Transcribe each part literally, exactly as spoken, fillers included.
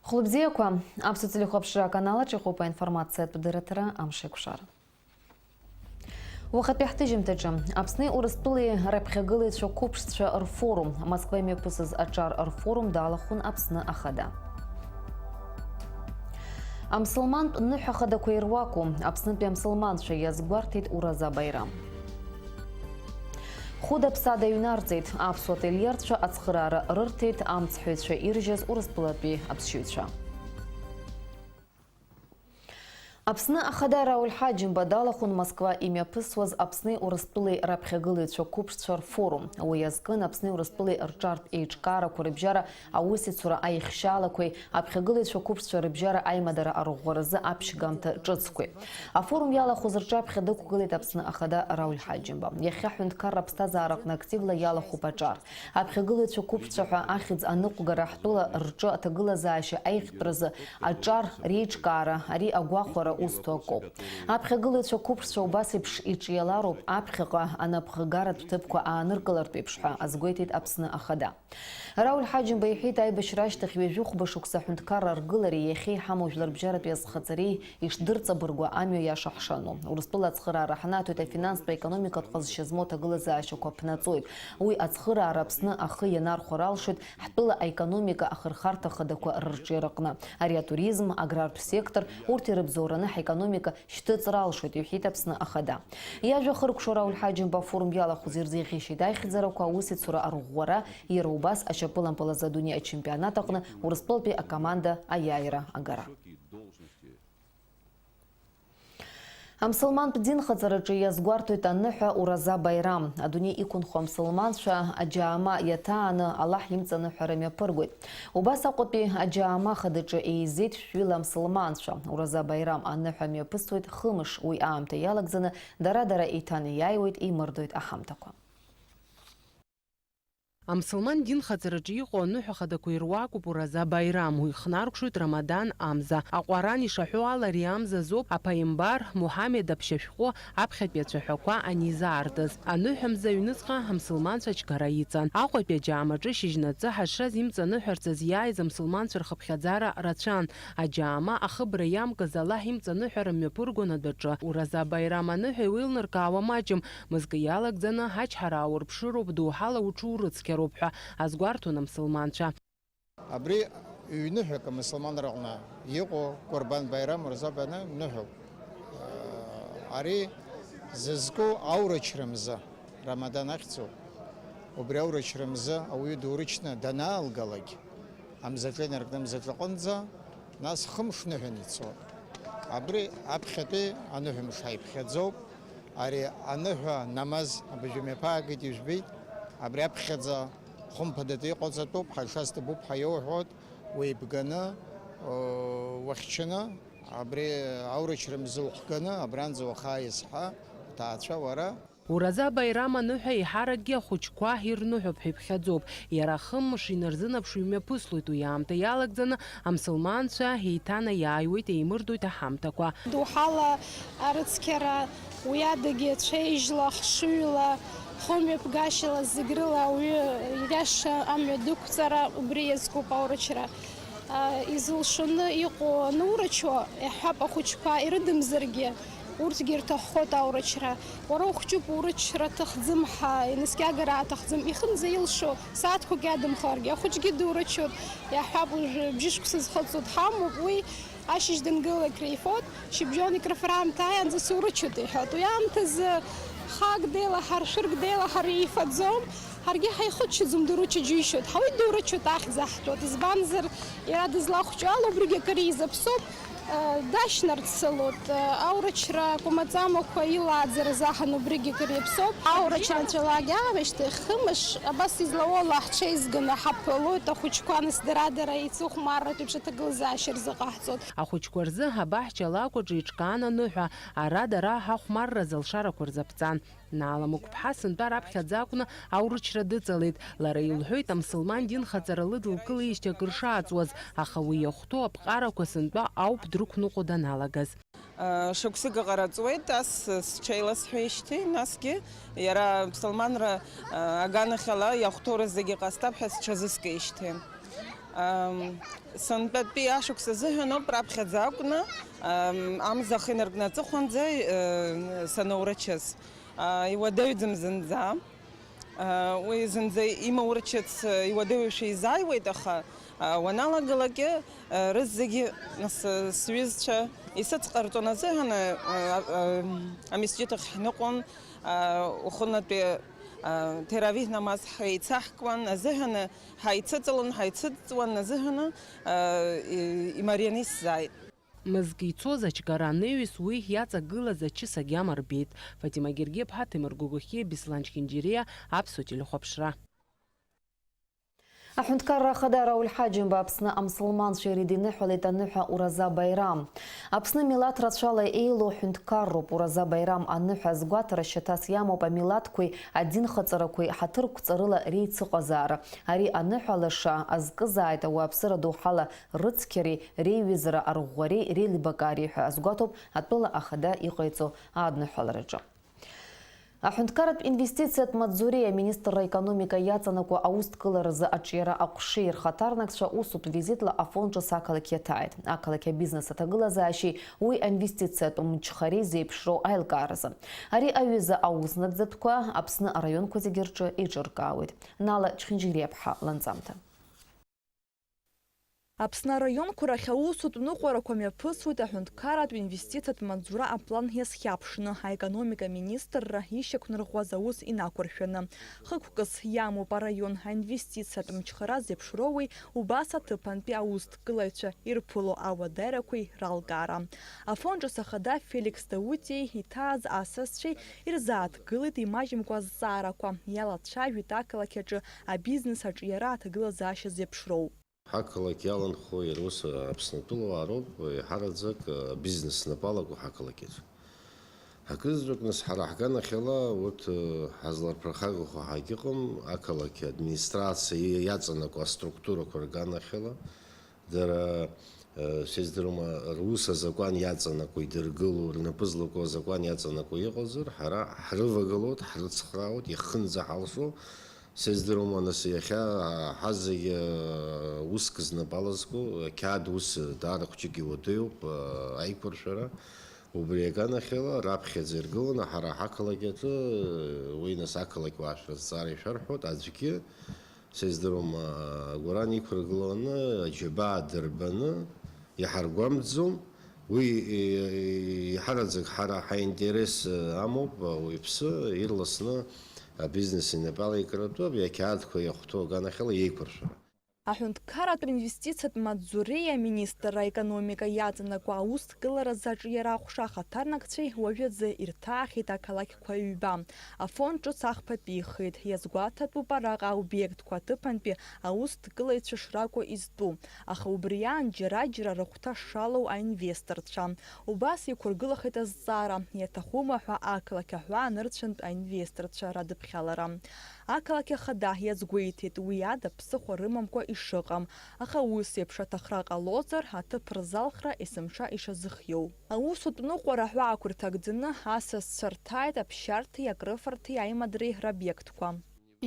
Хәлыбзиақәа, Аԥсуа телехәаԥшра аканалаҿ иҟоуп аинформациатә дырраҭара Амшеикәшара. Уахатәи ҳҭыжьымҭаҿы, Аԥсни Урыстәылеи раԥхьагылаҩцәа қәыԥшцәа рфорум, Москва имҩаԥысыз аҿар рфорум далахәын Аԥсны Ахада. Амсылмантә ныҳәа хадақәа ируаку, Аԥснытәи амсылманцәа иазгәарҭеит Ураза Баирам. Хәыда-ԥсада иҩнарҵеит, аԥсуа ательерцәа ацхыраара рырҭеит амцҳәаҩцәа иржьаз Урыстәылатәи аԥсшьаҩцәа. Аԥсны Ахада Рауль Ҳаџьымба далахәын Москва имҩаԥысуаз Аԥсни Урыстәылеи раԥхьагылаҩцәа қәыԥшцәа рфорум. Уи иазкын Аԥсни Урыстәылеи рҿартә еиҿкаарақәа рыбжьара аусеицура аихшьаалақәеи аԥхьагылаҩцәа қәыԥшцәа рыбжьара аимадара арӷәӷәаразы аԥшьгамҭа ҿыцқәеи. Афорум иалахәыз рҿаԥхьа дықәгылеит Аԥсны Ахада Рауль Ҳаџьымба. Иахьа ҳҳәынҭқарра аԥсҭазаараҟны активла иалахәуп аҿар. Аԥхьагылаҩцәа қәыԥшцәа ҳәа ахьӡ аныҟәгара ҳтәыла рҿы аҭагылазаашьа аиӷьтәразы аҿар реиҿкаара, ари агәахәара узҭо акоуп. Аԥхьагылаҩцәа қәыԥшцәа убас еиԥш иҿиалароуп аԥхьаҟа анапхгаратә ҭыԥқәа ааныркылартә еиԥш ҳәа азгәеиҭеит Аԥсны Ахада. Рауль Ҳаџьымба иҳәеит, аибашьра ашьҭахь ҩажәи хәба шықәса аҳәынҭқарра аргылареи иахьа иҳамоу жәларбжьаратәи азхаҵареи ишдырҵабыргуа амҩа иаша ҳшану. Урыстәыла ацхыраара ҳнаҭоит, афинанстә, аекономикатә ҟазшьа змоу аҭагылазаашьақәа ҳнаҵоит. Уи ацхыраара Аԥсны ахы ианархәар алшоит ҳтәыла аекономика ахырхарҭа хадақәа рырҿиараҟны. Ари атуризм, аграртә сектор, урҭ ирыбзоураны ҳекономика шьҭыҵра алшоит, иҳәеит Аԥсны Ахада. Иажәа хыркәшо Рауль Ҳаџьымба афорум иалахәыз ирзеиӷьеишьеит аихьӡарақәа, аусеицура арӷәӷәара, иара убас ашьапылампыл азы адунеи ачемпионат аҟны Урыстәылатәи акоманда аиааира агара. Амсылмантә динхаҵараҿы иазгәарҭоит аныҳәа Ураза Баирам. Адунеи иқәынхо амсылманцәа аџьаама иаҭааны Аллаҳ имҵаныҳәара мҩаԥыргоит. Убас Аҟәатәи аџьаама хадаҿы еизеит шәҩыла амсылманцәа. Ураза Баирам аныҳәа мҩаԥысуеит хымш, уи аамҭа иалагӡаны дара-дара еиҭанеиааиуеит, еимырдоит аҳамҭақәа. Амсылман динхаҵараҿы иҟоу аныҳәа хадақәа ируакуп Ураза Баирам, уи ихнаркәшоит Рамадан амза. Аҟәаран ишаҳәо ала, ари амза азоуп аԥаимбар Муҳаммед аԥшьа шәҟәы аԥхьатәи ацәаҳәақәа анизаартыз. Аныҳәамза аҩныҵҟа амсылманцәа ачгара иҵан. Аҟәатәи аџьаамаҿы шьыжьнаҵы ҳашра зимҵаныҳәарц азиааиз амсылманцәа рхыԥхьаӡара рацәан. Аџьаама ахыбра иамкыз Аллаҳ имҵаныҳәара мҩаԥыргон адәаҿы. Ураза Баирам аныҳәа иуеилнаркаауа маҷым, мызкы иалагӡаны ачҳара аурԥшыроуп, доуҳала уҽурыцқьароуп ҳәа азгәарҭон амсылманцәа. Абри ҩныҳәак амысылманраҟны иҟоу Кәырбан Баирам Мырза Бана ныҳәоуп. Ари зызку аурыч рымза, Рамадан ахьӡуп. Убри аурыч рымза ауаҩы дурычны данаалгалак, амзаҿа инаркны амзаҿаҟынӡа, нас хымш ныҳәан ицоит. Абри аԥхьатәи аныҳәамш ҳаиԥхьаӡоуп. Ари аныҳәа намаз абыжәымҩаԥаагеит, ижәбеит. Абри аԥхьаӡа хымԥадатәы иҟаҵатәуп, ҳаиша сҭабуп ҳәа иоуҳәоит, уеибганы, уахьчаны, абри аурыч рымза ухганы, абранӡа уахааиз ҳәа, уҭаацәа уара. Ураза Баирам аныҳәа еиҳаракгьы ахәыҷқәа ирныҳәоуп ҳәа иԥхьаӡоуп. Иара хымш инарзынаԥшуа имҩаԥыслоит, уи аамҭа иалагӡаны амсылманцәа еиҭанаиааиуеит, еимырдоит аҳамҭақәа. Доуҳала арыцқьара, уи адагьы цәеижьла, хшыҩла, хымҩаԥгашьала зегь рыла ауаҩы ириаша амҩа дықәҵара, убри иазкуп аурычра. А, изылшоны иҟоу анурычуа, иаҳҳәап, ахәыҷқәа ирыдымзаргьы, урҭгьы ирҭаххоит аурычра. Уара ухәҷуп, урычра аҭахӡам ҳәа, инаскьагара аҭахӡам, ихынӡа илшо, сааҭқәак иадымхаргьы, ахәыҷгьы дурычоит, иаҳҳәап, уажәы бжьышықәса зхыҵуа дҳамоуп, уи ашьыжь дангылак реифоит, шьыбжьон икрыфара аамҭа ааиаанӡа сурычоит, иҳәоит. Уи аамҭазы хаак деилаҳар, шәырк деилаҳар еифаӡом. Ҳаргьы ҳаихыччаӡом, дурыча џьишьоит. Ҳауит дурычоит, ахьӡ аҳҭоит. Избанзар, иара дызлахәҷу ала убригьы акыр еизаԥсоуп, э, дашьнарцалоит, э, аурычра кәамаҵамақәа илааӡаразы аҳан убригьы акыр иаԥсоуп. Аурычра анцәалак иаамышьҭахь, хымш абас излауала ҳҽеизганы ҳаԥылоит, ахәыҷқәа нас дара-дара еицыхәмарратә еиԥш аҭагылазаашьа рзыҟаҳҵоит. Ахәыҷқәа рзы абаҳча алакәаҿы иҿкаан аныҳәа, ара дара ҳахәмарра залшарақәа рзаԥҵан. Наала Мықәԥҳа сынтәа раԥхьаӡа акәны аурычра дыҵалеит. Лара илҳәоит, амсылман динхаҵара лыдылкылеижьҭеи акыр шааҵуаз, аха уи иахәҭоу аԥҟарақәа сынтәа ауп дрықәныҟәо даналагаз. Шықәсык аҟара ҵуеит, ас сҽеиласҳәеижьҭеи, насгьы иара аԥсылманра аганахьала иахәҭоу рызегьы ҟасҵап ҳәа сҽазыскижьҭеи. Ам, сынтәатәи ашықәс азыҳәаноуп раԥхьаӡа акәны, ам, амза ахы инаркны аҵыхәанӡа, э, санаурычыз. А, иуадаҩӡам зынӡа. А, уи зынӡа имаурчыц, э, иуадаҩушәа изааиуеит, аха, а, уаналагалакгьы, э, рызегьы, нас, э, сҩызцәа исыцҟарҵон азыҳәан, э, э, э, амисџьыҭ ахь ҳныҟәон, а, уахынлатәи, а, ҭеравиҳ намаз ҳеицаҳкуан азыҳәан, ҳаицыҵалон, ҳаицыҵуан азыҳәан, а, и-, имарианы исзааит. Мызк ицоз ачгара анаҩс уи иаҵагылаз ачыс агьама рбеит. Фатима Гергиаԥҳа, Ҭемыр Гогохиа, Беслан Чхинџьириа, Аԥсуа телехәаԥшра. Аҳәынҭқарра Ахада Рауль Ҳаџьымба Аԥсны амсылманцәа ирыдиныҳәалеит аныҳәа Ураза Баирам. Аԥсны милаҭ рацәала еилоу ҳәынҭқарроуп. Ураза Баирам аныҳәа азгәаҭара шьаҭас иамоуп амилаҭқәеи адинхаҵарақәеи ҳаҭырқәҵарыла реицыҟазаара. Ари аныҳәа лаша азкызааит ауааԥсыра доуҳала рыцқьареи реиҩызара арӷәӷәареи реилибакаареи ҳәа азгәаҭоуп атәыла ахада иҟаиҵо адныҳәалараҿы. Аҳәынҭқарратә инвестициатә маҵзуреи аминистрра аекономика иаҵанакуа аусҭгыларазы аҿиара аҟәшеи рхаҭарнакцәа усутә визитла Афон ҿыц ақалақь иаҭааит. Ақалақь абизнес аҭагылазаашьеи уи аинвестициатә мчхареи зеиԥшроу аилкааразы. Ари аҩыза ауснагӡатәқәа Аԥсны араионқәа зегьы рҿы еиҿыркаауеит. Нала Чхинџьириаԥҳа ланҵамҭа. Аԥсны араионқәа рахь аусутә ныҟәарақәа мҩаԥысуеит аҳәынҭқарратә инвестициатә маҵзура аплан иазхьаԥшны, аекономика министрра ишьақәнарӷәӷәаз аус инақәыршәаны. Хықәкыс иамоуп араион аинвестициатә мчхара зеиԥшроуи, убас аҭыԥантәи аусҭгылаҩцәа ирԥыло ауадаҩрақәеи ралкаара. Афон ҿыц ахада Феликс Даутиеи иҭааз асасцәеи ирзааҭгылеит имаҷымкәа азҵаарақәа, иалацәажәеит ақалақь аҿы абизнес аҿиара аҭагылазаашьа зеиԥшроу. Ҳақалақь иаланхо иара ус Аԥснытәылауаа роуп, еиҳараӡак, э, абизнес снапы алаку ҳақалақь аҿы. Акызаҵәык, нас, ҳара ҳганахьала урҭ, э, ҳазларԥырхагахо ҳагьыҟам, ақалақь администрациа иаҵанакуа аструктурақәа рганахьала, дара, э, сездырума, рус азакәан иаҵанакуа идыргыло, рнапы злаку азакәан иаҵанакуа иҟазар, ҳара ҳрывагылоит, ҳрыцхраауеит, иахынӡаҳалшо, Сыздыруама, нас, иахьа ҳазегьы уск знапы алазку, ақьаад ус даара хәҷык иуадаҩуп, аиқәыршәара. Убри аганахьала, раԥхьаӡа иргыланы ҳара ҳақалақь аҿы, уи, нас, ақалақь уаа шәызҵаара ишәарҳәоит, аӡәгьы, сыздыруама, агәаран иқәыргыланы, аџьабаа дырбаны, иҳаргәамҵӡом. Уи, е-, еиҳараӡак ҳара ҳаинтерес, э, амоуп, э, уаҩԥсы ирласны абизнес инапы алаикратәы, абри ақьаадқәа иахәҭоу аганахьала иеиқәыршәара. Аҳәынҭқарратә инвестициатә маҵзуреи аминистрра аекономика иаҵанакуа аусҭгыларазы аҿиара аҟәша ахаҭарнакцәеи уажәазы ирҭаахьеит ақалақьқәа ҩба. Афон ҿыц ахԥатәихеит, иазгәаҭатәуп араҟа аобиектқәа аҭыԥантәи аусҭгылаҩцәа шракәу изтәу, аха убри аан џьара-џьара рыхәҭа шалоу аинвесторцәа. Убас иқәыргылахеит азҵаара, иаҭахума ҳәа ақалақь аҳәаа анырцәынтә аинвесторцәа радыԥхьалара. Ақалақь ахада иазгәеиҭеит, уи ада ԥсыхәа рымамкәа ишыҟам, аха ус еиԥш аҭахра ҟалозар, аҭыԥ рзалхра есымша ишазыхиоу. Аусутә ныҟәара аҳәаақәа рҭагӡаны асасцәа рҭааит аԥсшьарҭеи акрыфарҭеи аимадреи рабиектқәа.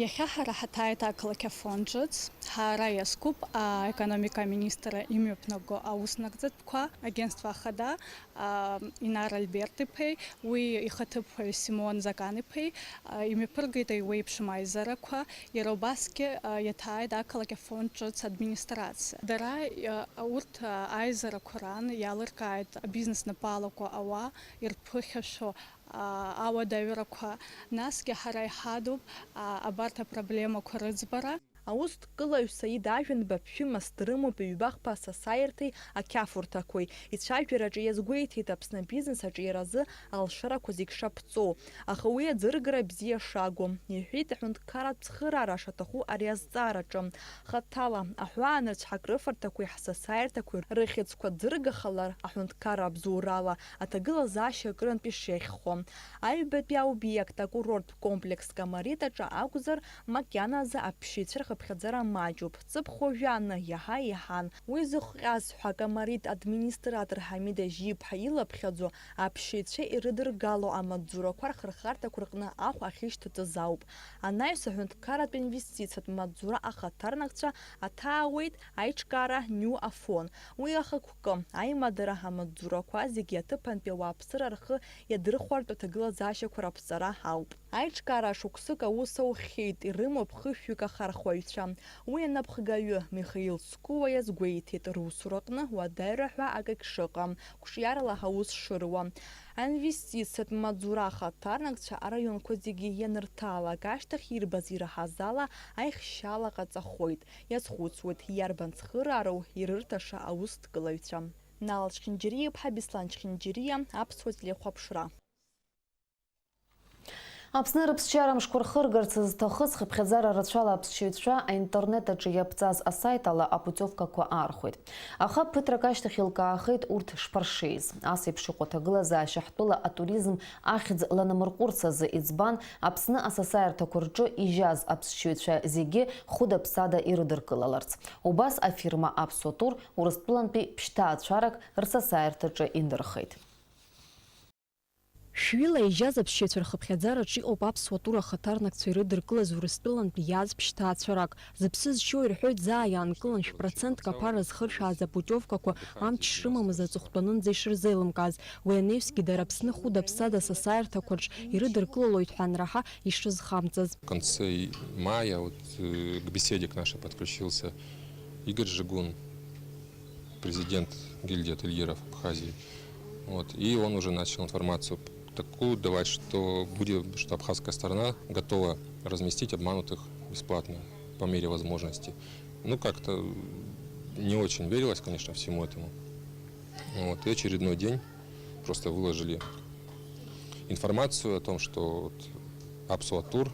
Иахьа ҳара ҳаҭааит ақалақь Афон ҿыц. Ҳара иазкуп аекономика аминистрра имҩаԥнаго ауснагӡатәқәа, агентство ахада, а, Инар Альберт-иԥеи уи ихаҭыԥуаҩ Симон Закан-иԥеи, а, имҩаԥыргеит еиуеиԥшым аизарақәа. Иара убасгьы, а, иаҭааит ақалақь Афон ҿыц администрациа. Дара, а, урҭ, а, аизарақәа раан иалыркааит абизнес напы алаку ауаа ирԥыхьашәо, а, ауадаҩрақәа. Насгьы ҳара иҳадуп, а, абарҭ апроблемақәа рыӡбара. Аусҭгылаҩ Саид Ажәанба ԥшәымас дрымоуп ҩба-хԥа асасааирҭеи ақьафурҭақәеи. Ицәажәараҿы иазгәеиҭеит Аԥсны абизнес аҿиаразы алшарақәа зегь шаԥҵоу, аха уи аӡыргара бзиа шагу. Иҳәеит аҳәынҭқарратә цхыраара шаҭаху ари азҵаараҿы. Хаҭала, аҳәаанырцә ҳакрыфарҭақәеи ҳсасааирҭақәеи рыхьӡқәа ӡыргахалар, аҳәынҭқарра абзоурала аҭагылазаашьа акырынтә ишеиӷьхо. Аҩбатәи аобиект акурорттә комплекс Камаритаҿы акәзар, макьаназы аԥсшьаҩцәа Хыԥхьаӡара маҷуп. Ҵыԥх уажәаны иаҳа еиҳан. Уи зыхҟьаз ҳәа Камарит администратор Ҳамид Ажьиԥҳа илаԥхьаӡо аԥсшьаҩцәа ирыдыргало амаҵзурақәа рхырхарҭақәа рҟны ахә ахьышьҭаҵаз ауп. Анаҩс аҳәынҭқарратә инвестициатә маҵзура ахаҭарнакцәа аҭаауеит аиҿкаара New Afon. Уи ахықәкы, аимадара амаҵзурақәа зегьы аҭыԥантәи ауааԥсыра рхы иадырхәартә аҭагылазаашьақәа раԥҵара ауп. Аиҿкаара шықәсык аус аухьеит, ирымоуп хышәҩык ахархәаҩцәа. Уи анапхгаҩы Михаил Скуа иазгәеиҭеит, русураҟны уадаҩра ҳәа акагь шыҟам, қәҿиарала ҳаус шыруа. Аинвестициатә маҵзура ахаҭарнакцәа араионқәа зегьы ианырҭалак ашьҭахь ирбаз ираҳаз ала аихшьала ҟаҵахоит. Иазхәыцуеит, иарбан цхыраароу ирырҭаша аусҭкылаҩцәа. Нал Чхинџьариа-иԥҳа, Беслан Чхинџьариа, Аԥсуа телехәаԥшра. Аԥсны рыԥсшьара мшқәа рхыргарц зҭахыз хыԥхьаӡара рацәала аԥсшьаҩцәа аинтернет аҿы иаԥҵаз асаит ала апутиовкақәа аархәеит. Аха ԥыҭрак ашьҭахь еилкаахеит урҭ шԥаршеиз. Ас еиԥш иҟоу аҭагылазаашьа ҳтәыла атуризм ахьӡ ланамырҟәырц азы иӡбан, Аԥсны асасааирҭақәа рҿы ижьаз аԥсшьаҩцәа зегьы хәыда-ԥсада ирыдыркылаларц. Убас афирма Аԥсуа тур Урыстәылантәи ԥшьҭаацәарак рсасааирҭаҿы индырхеит. Шәҩыла ижьаз аԥсшьаҩцәа рхыԥхьаӡараҿ иҟоуп аԥсуа тур ахаҭарнакцәа ирыдыркылаз Урыстәылантәи иааз ԥшьҭаацәарак. Зыԥсы зшьо ирҳәоит, заа иаанкылан шә-процентк аԥара зхыршәааз апутиовкақәа амч шрымамыз аҵыхәтәанынӡа ишырзеилымкааз. Уи анаҩсгьы дара Аԥсны хәыда-ԥсада асасааирҭақәа рҿы ирыдыркылалоит ҳәа анраҳа ишрызхамҵаз. В конце мая вот, э, к беседе к нашей подключился Игорь Жигун, президент гильдии ательеров Абхазии. Вот. И он уже начал информацию такую давать, что будет, что абхазская сторона готова разместить обманутых бесплатно по мере возможности. Ну, как-то не очень верилось, конечно, всему этому. Вот. И очередной день просто выложили информацию о том, что вот Апсуа Тур,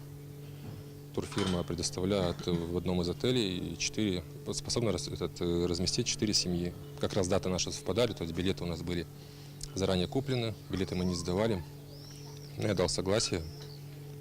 турфирма предоставляет в одном из отелей четыре, способна рас-, этот, э, разместить четыре семьи. Как раз даты наши совпадали, то есть билеты у нас были заранее куплены, билеты мы не сдавали. Ну, я дал согласие,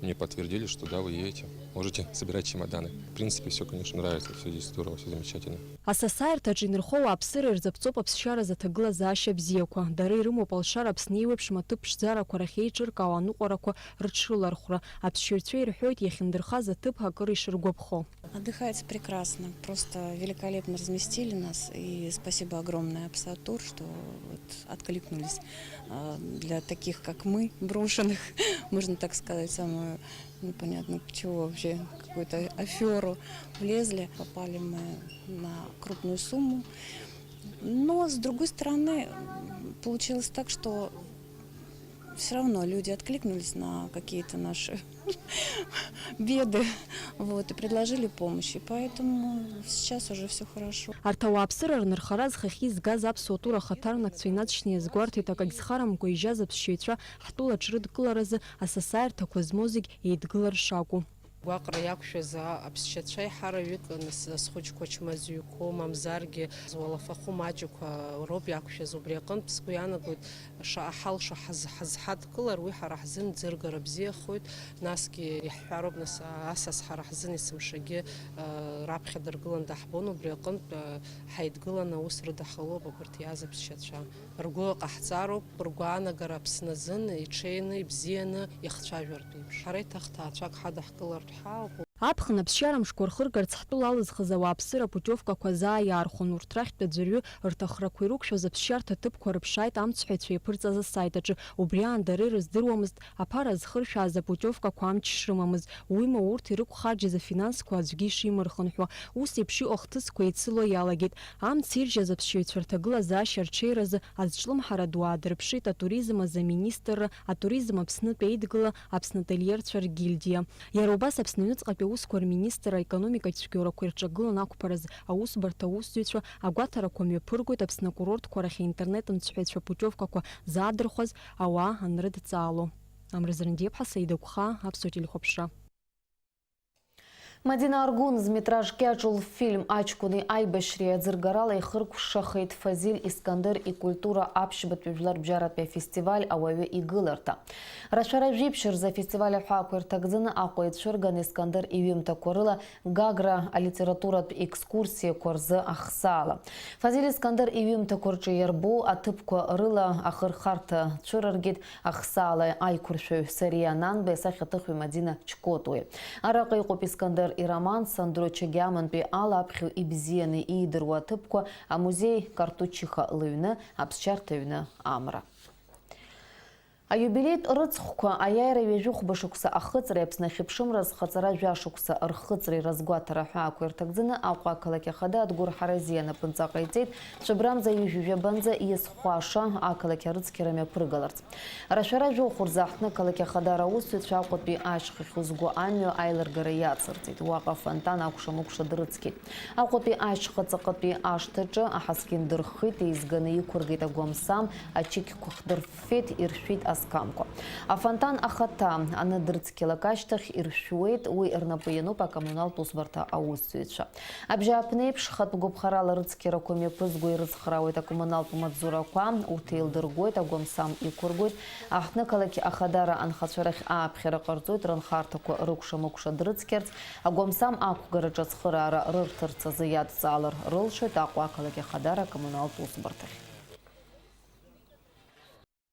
мне подтвердили, что да, вы едете, можете собирать чемоданы. В принципе, все, конечно, нравится, все здесь здорово, все замечательно. Асасааирҭаҿы инырхоу ауааԥсыра ирзаԥҵоуп аԥсшьаразы аҭагылазаашьа бзиақәа. Дара ирымоуп алшара Аԥсны еиуеиԥшым аҭыԥ ԥшӡарақәа рахь еиҿыркаау аныҟәарақәа рыҽрылархәра. Аԥсшьаҩцәа ирҳәоит, иахьындырхаз аҭыԥ акыр ишыргәаԥхо. Отдыхается прекрасно, просто великолепно разместили нас, и спасибо огромное Апсуа Тур, что вот откликнулись, а, для таких, как мы, брошенных, можно так сказать, самую непонятно чего вообще, какую-то аферу влезли. Попали мы на крупную сумму. Но, с другой стороны, м, получилось так, что всё равно люди откликнулись на какие-то наши беды, вот, и предложили помощь. И поэтому сейчас уже всё хорошо. Арҭ ауааԥсыра рнырхара зхахьы изгаз Аԥсуа тур ахаҭарнакцәа инаҵшьны иазгәарҭеит, акагь зхарамкәа ижьаз аԥсшьаҩцәа ҳтәыла аҽрыдкыларазы асасааирҭақәа змоу зегь еидгылар шакәу. Гәаҟра иақәшәаз а-, аԥсшьацәа еиҳараҩык, нас, азхәыҷқәа чмазаҩқәоу, мамзаргьы, зуалафахәы маҷқәа роуп иақәшәаз. Убри аҟынтә сгәы иаанагоит, шаҟа ҳалшо ҳаз-, ҳазҳадкылар, уи ҳара ҳзын ӡыргара бзиахоит, насгьы иаҳҳәароуп, нас, а-, асас ҳара ҳзын есымшагьы, а, раԥхьа дыргылан даҳбон, убри аҟынтә, а, ҳаидгыланы аус рыдаҳкылоуп абарҭ иааз аԥсшьацәа. Ргәы ҟаҳҵароуп, ргәаанагара Аԥсны азын иҽеины, ибзианы иахцәажәартә еиԥш. Ҳара еиҭах ҭаацәак ҳадаҳкылартә ҳаауп. Аԥхын аԥсшьара мшқәа рхыргарц ҳтәыла алызхыз ауааԥсыра апутиовкақәа заа иаархәон, урҭ рахьтә аӡәырҩы рҭахрақәа ирықәшәаз аԥсшьарҭа ҭыԥқәа рыԥшааит амцҳәаҩцәа иаԥырҵаз асайт аҿы. Убри аан дара ирыздыруамызт аԥара зхыршәааз апутиовкақәа амч шрымамыз, уимоу урҭ ирықәхарџьыз афинансқәа аӡәгьы ишимырхынҳәуа. Ус еиԥш иҟоу ахҭысқәа еицыло иалагеит. Амц иржьаз аԥсшьаҩцәа рҭагылазаашьа рҽеиразы азҿлымҳара ду аадырԥшит атуризм азы аминистрра, атуризм Аԥснытәи Еидгыла, Аԥсны ательерцәа ргильдиа. Иара убас Аԥсны аҩныҵҟатәи аусқәа рминистр, аекономикатә цәгьоурақәа ирҿагылан ақәԥараз аусбарҭа аусзуҩцәа агәаҭарақәа мҩаԥыргоит Аԥсны акурортқәа рахь аинтернет мцҳәаҩцәа апутиовкақәа заадырхәаз ауаа анрыдҵаало. Амра Зрандиаԥҳа, Саида Гәхаа, Аԥсуа телехәаԥшра. Мадина Аргун зметраж кьаҿу лфильм Аҷкәыни аибашьреи аӡыргарала ихыркәшахеит Фазиль Искандер икультура аԥшьбатәи жәларбжьаратәи афестиваль Ауаҩы игыларҭа. Рашәара жәиԥшь рзы афестиваль аҳәаақәа ирҭагӡаны Аҟәа ицәырган Искандер иҩымҭақәа рыла Гагра алитературатә екскурсиақәа рзы ахсаала. Фазиль Искандер иҩымҭақәа рҿы иарбоу аҭыԥқәа рыла ахырхарҭа цәырыргеит ахсаала аиқәыршәаҩ Сариа Нанбеи асахьаҭыхҩы Мадина Чкотуи. Араҟа иҟоуп Искандер ироман, Сандро Чагьамантәи ала аԥхьаҩ ибзианы иидыруа аҭыԥқәа, амузеи Картучиха лыҩны, аԥсшьарҭа аҩны Амра. Аиубилеитә рыцхәқәа, аиааира ҩажәи хәба шықәса ахыҵреи Аԥсны ахьыԥшымра азхаҵара жәа шықәса рхыҵреи разгәаҭара аҳәаақәа ирҭагӡаны Аҟәа ақалақь ахада Адгәыр Ҳаразиа анапынҵа ҟаиҵеит. Цәыбрамза ҩажәи жәабанӡа иазхәаша ақалақь арыцқьара мҩаԥыргаларц. Рашәара жәохә рзы аҳҭны ақалақь ахадара аусзуҩцәа Аҟәатәи ашьхахь узго амҩа аилыргара иацырҵеит. Уаҟа афонтан акәша-мыкәша дрыцқьеит. Аҟәатәи ашьха ҵаҟатәи ашҭаҿы аҳаскьын дырххеит, еизганы иқәыргеит агәамсам, ачықьқәа хдырффеит, иршәит асқамқәа. Афонтан ахаҭа аныдрыцқьалак ашьҭахь иршәуеит, уи рнапы иануп акоммуналтә усбарҭа аусзуҩцәа. Абжьааԥнеиԥш, хатә гәаԥхарала рыцқьарақәа мҩаԥызго ирыцхраауеит акоммуналтә маҵзурақәа, урҭ еилдыргоит, агәамсам иқәыргоит, аҳҭнықалақь ахадара анхацәа рахь ааԥхьара ҟарҵоит, рынхарҭақәа рыкәша-мыкәша дрыцқьарц, агәамсам ақәгараҿы ацхыраара рырҭарц азы иадҵаалар рылшоит Аҟәа ақалақь ахадара акоммуналтә усбарҭахь.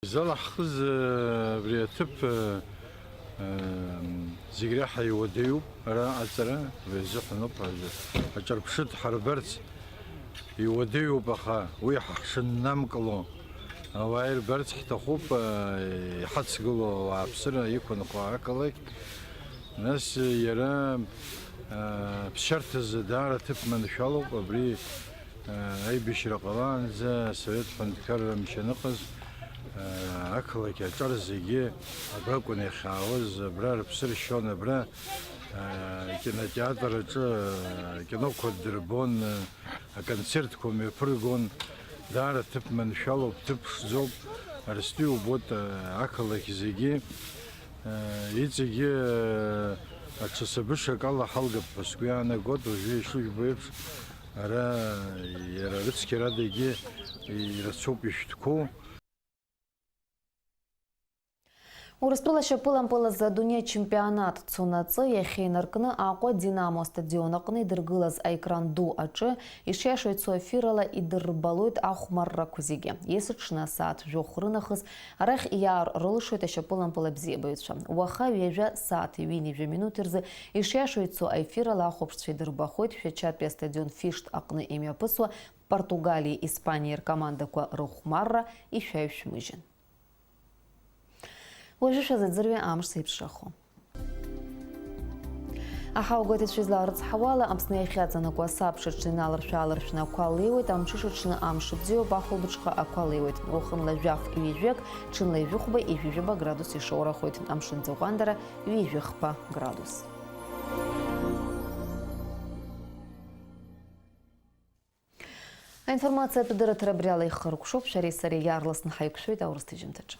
Изалаҳхыз, э, абри аҭыԥ, э, э, зегь реиҳа иуадаҩуп, ара аҵара уи азыҳәаноуп, аҿ-, аҿырԥшыҭ ҳарбарц иуадаҩуп, аха уи ҳшыннамкыло ауаа ирбарц ҳҭахуп, э, иҳацгылоу ауааԥсыра иқәынхо ақалақь. Нас, э, иара, э, ԥсшьарҭазы даара ҭыԥ маншәалоуп, абри Аибашьра ҟалаанӡа Асовет ҳәынҭқарра мчы аныҟаз, ақалақь аҿар зегьы абракәын иахьаауаз, абра рыԥсы ршьон, абра, акинотеатр аҿы акиноқәа дырбон, аконцертқәа мҩаԥыргон, даара ҭыԥ маншәалоуп, ҭыԥ ԥшӡоуп, Арстәи убоит, ақалақь зегьы, иҵегьы аҽасабышак ала ҳалгап ҳәа сгәы иаанагоит, уажәы ишыжәбо еиԥш, ара иара рыцқьарадагьы ирацәоуп ишәҭқәоу. Урыстәыла ашьапылампыл азы адунеи ачемпионат цонаҵы иахьа инаркны Аҟәа Динамо астадион аҟны идыргылаз аекран ду аҿы ишиашоу ицо аефирала идырбалоит ахәмаррақәа зегьы. Есыҽны асааҭ жәохә рынахыс арахь иаар рылшоит ашьапылампыл абзиабаҩцәа. Уаха ҩажәа сааҭи ҩынҩажәа минуҭи рзы ишиашоу ицо аефирала ахәаԥшцәа идырбахоит Шәачатәи астадион Фишт аҟны имҩаԥысуа Португалиеи Испаниеи ркомандақәа рыхәмарра ишәаҩшәмыжьын. Уажәы шәазыӡырҩы амш зеиԥшрахо. Аҳауагәаҭаҩцәа излаарыцҳауала, Аԥсны иахьаҵанакуа асабша аҽны иналаршә-ааларшәны ақәа леиуеит, амҽышаҽны амш бзиоуп, ахәылбыҽха ақәа леиуеит. Уахынла жәаф ҩажәак, ҽынла ҩажәихәба, ҩажәижәаба градус ишоурахоит, амшын ӡаҟәандара ҩажәихԥа градус. Аинформациатә дырраҭара абриала ихыркәшоуп, шәареи сареи иаарласны ҳаиқәшәоит аурыс ҭыжьымҭаҿы.